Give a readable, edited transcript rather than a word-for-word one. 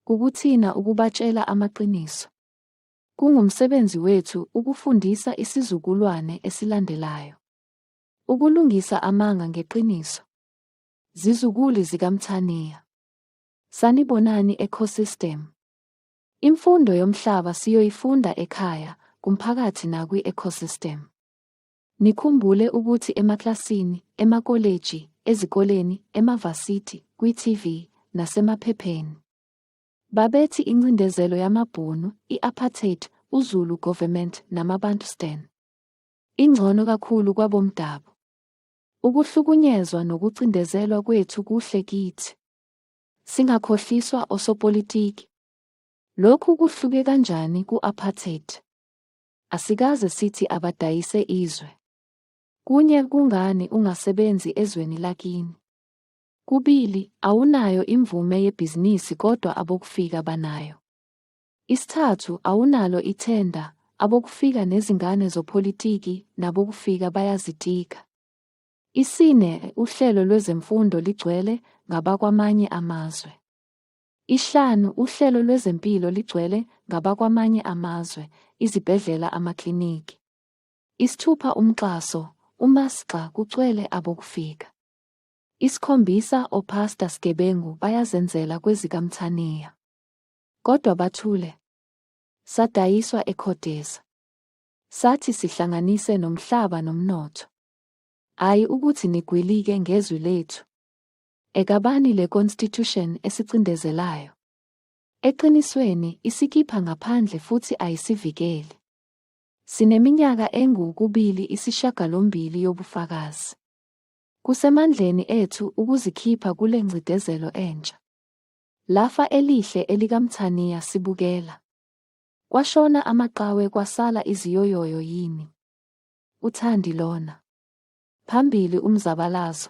Kukuthina ukubatshela amaqiniso. Kungumsebenzi wethu ukufundisa isizukulwane esilandelayo. Ukulungisa amanga ngeqiniso. Zizukuli zikaMthaniya. Sanibonani ecosystem. Imfundo yomhlaba siyoyifunda ekhaya, kumphakathi nakwi-ecosystem. Nikhumbule ukuthi emaklasini, emakoleji, ezikoleni, emavasithi, kwi-TV, nasemaphepheni. Babethi incindezelo yamaBhunu, i-apartheid, uZulu government namaBantustan. Ingcono kakhulu kwabomdabu. Ukuhlukunyezwa nokucindezelwa kwethu kuhle kithi. Singakhohliswa osopolitiki. Lokhu kuhluke kanjani ku-apartheid? Asikaze sithi abadayise izwe. Kunye kungani ungasebenzi ezweni lakini? Kubili, awunayo imvume yebhizinisi kodwa abokufika banayo. Isithathu, awunalo ithenda, abokufika nezingane zopolitiki nabokufika bayazitika. Isine, uhlelo lwezemfundo ligcwele ngabakwamanye amazwe. Ishlanu, uhlelo lwezempilo ligcwele ngabakwamanye amazwe, izibhedlela amakliniki. Isithupha, umxhaso, umasxa kucwele abokufika. Isikhombisa, opasta sgebengu bayazenzela kwezikaMthaniya. Kodwa bathule. Sadayiswa eCodesa. Sathi sihlanganise nomhlaba nomnotho. Ayi ukuthi nigwilike ngezwi lethu. Ekabani le constitution esicindezelayo? Eqinisweni isikipha ngaphandle futhi ayisivikeli. Sineminyaka engu kubili isishagalombili yobufakazi. Kusemandleni ethu ukuzikhipha kule ngcidezelo entsha. Lafa elihle elikaMthaniya sibukela. Kwashona amaqhawe kwasala iziyoyoyo yini? Uthandi lona. Phambili umzabalazo.